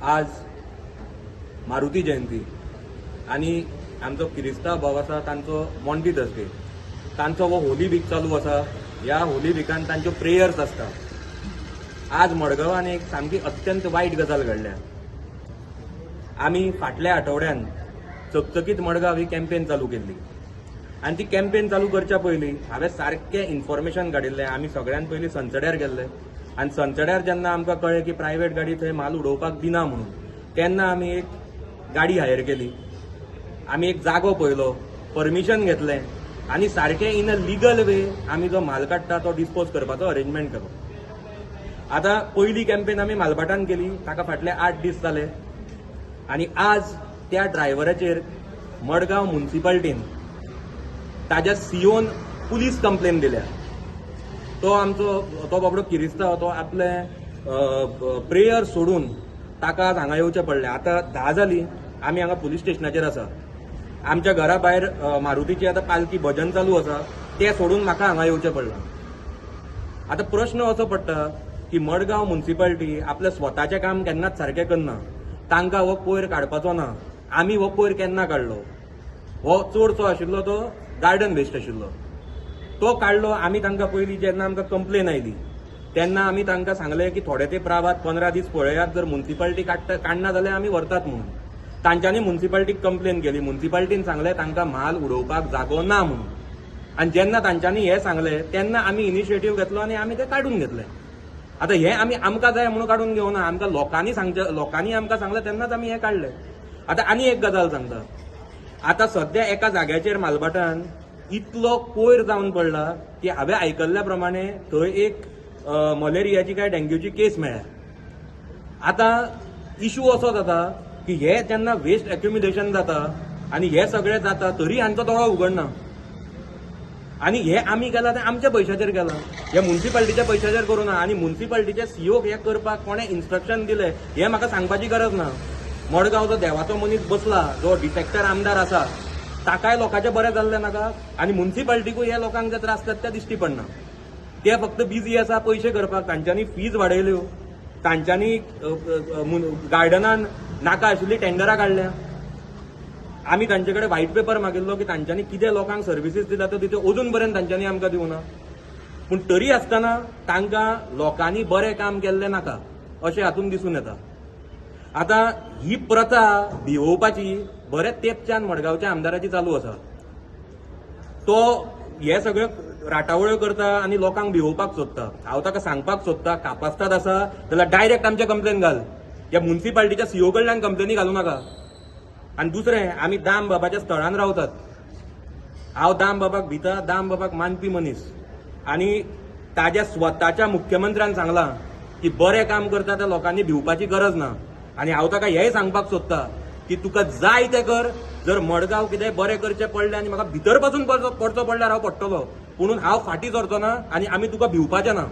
आज मारुती जयंती आनी आमचो किरिस्तांव भाव आसा तांचो मॉन्डी थर्सडे, तांचो हो होली वीक चालू आसा. ह्या होली विकान तांच्यो प्रेयर्स आसता. आज मडगांवान एक सामकी अत्यंत वायट गजाल घडल्या. आमी फाटल्या आठवड्यान चकचकीत मडगांव ही कॅम्पेन चालू केल्ली आनी ती कॅम्पेन चालू करच्या पयलीं हांवें सारकें इन्फॉर्मेशन काडिल्लें. आमी सगळ्यान पयलीं सनसड्यार गेल्ले आनी सनसड्यार जेन्ना आमकां कळ्ळें की प्रायवेट गाडी थंय म्हाल उडोवपाक दिना म्हणून, तेन्ना आमी एक गाडी हायर केली. आमी एक जागो पळयलो, परमिशन घेतलें आनी सारकें इन अ लिगल वे आमी जो म्हाल काडटा तो डिस्पोज करपाचो अरेंजमेंट केलो. आतां पयली कॅम्पेन आमी मालभाटान केली, ताका फाटले 8 दीस जाले आनी आज त्या ड्रायव्हराचेर मडगांव मुन्सिपाल्टीन ताज्या सीओन पुलीस कंप्लेन दिल्या. तो आमचो तो बाबडो किरिस्तांव, तो आपले प्रेयर सोडून ताका आज हांगा येवचें पडलें. आतां 10 जाली, आमी हांगा पुलीस स्टेशनाचेर आसा. आमच्या घरा भायर मारुतीची आतां पालखी भजन चालू आसा, तें सोडून म्हाका हांगा येवचें पडलां. आतां प्रश्न असो पडटा की मडगांव मुन्सिपाल्टी आपलें स्वताचें काम केन्नाच सारकें करना. तांकां हो कोयर काडपाचो ना. आमी हो कोयर केन्ना काडलो? हो चडसो आशिल्लो तो गार्डन वेस्ट आशिल्लो, तो काडलो आमी. तांकां पयलीं जेन्ना आमकां कंप्लेन आयली तेन्ना आमी तांकां सांगलें की थोडे तेंप रावात, 15 दीस पळयात, जर मुन्सिपाल्टी काडना जाल्यार आमी व्हरतात म्हणून. तांच्यांनी मुन्सिपाल्टीक कंप्लेन केली. मुन्सिपाल्टीन सांगलें तांकां म्हाल उडोवपाक जागो ना म्हणून. आनी जेन्ना तांच्यांनी हें सांगलें तेन्ना आमी इनिशिएटीव घेतलो आनी आमी तें काडून घेतलें. आतां हें आमी आमकां जाय म्हणून काडून घेवना, आमकां लोकांनी सांगचें, लोकांनी आमकां सांगलें तेन्नाच आमी हें काडलें. आतां आनी एक गजाल सांगता. आतां सद्या एका जाग्याचेर मालभाटान इतलो कोयर जावन पडला की हांवें आयकल्ल्या प्रमाणे थंय एक मलेरियाची काय डेंग्यूची केस मेळ्ळ्या. आतां इशू असो जाता की हे जेन्ना वेस्ट एक्युम्युलेशन जाता आनी हे सगळें जाता तरी हांचो दोळो उगडना. आनी हे आमी केलां तें आमच्या पयशाचेर केलां, हे मुन्सिपाल्टीच्या पयशाचेर करूं ना. आनी मुन्सिपाल्टीच्या सीओक हें करपाक कोणें इन्स्ट्रक्शन दिलें हें म्हाका सांगपाची गरज ना. मडगांव जो देवाचो मनीस बसला, जो डिफेक्टर आमदार आसा, ताकाय लोकांचें बरें जाल्लें नाका आनी मुन्सिपाल्टीकूय हे लोकांक जे त्रास जाता ते दिश्टी पडना. ते फक्त बिजी आसा पयशे करपाक. तांच्यांनी फीज वाडयल्यो, तांच्यांनी गार्डनान नाका आशिल्ली टेंडरां काडल्या. आमी तांचे कडेन व्हायट पेपर मागिल्लो की तांच्यांनी कितें लोकांक सर्विसीस दिल्या त्यो तितल्यो अजून पर्यंत तांच्यांनी आमकां दिवना. पूण तरी आसतना तांकां लोकांनी बरें काम केल्लें नाका अशें हातूंत दिसून येता. आतां ही प्रथा भिवोवपाची बरेच तेंपच्यान मडगांवच्या आमदाराची चालू आसा. तो हे सगळे राटावळ्यो करता आनी लोकांक भिवोवपाक सोदता. हांव ताका सांगपाक सोदता, कापास्ताद आसा जाल्यार डायरेक्ट आमचे कंप्लेन घाल, ह्या मुन्सिपाल्टीच्या सीओ कडल्यान कंप्लेनी घालूं नाका. आनी दुसरें, आमी दाम बाबाच्या स्थळान रावतात. हांव दाम बाबाक भिता, दाम बाबाक मानपी मनीस आनी ताज्या स्वताच्या मुख्यमंत्र्यान सांगलां की बरें काम करता त्या लोकांनी भिवपाची गरज ना. आनी हांव ताका हेंय सांगपाक सोदता की तुका जाय तें कर, जर मडगांव कितें बरें करचें पडलें आनी म्हाका भितर पासून पडचो पडल्यार हांव पडटलो, पुणून हांव फाटीं सरचो ना आनी आमी तुका भिवपाचें ना.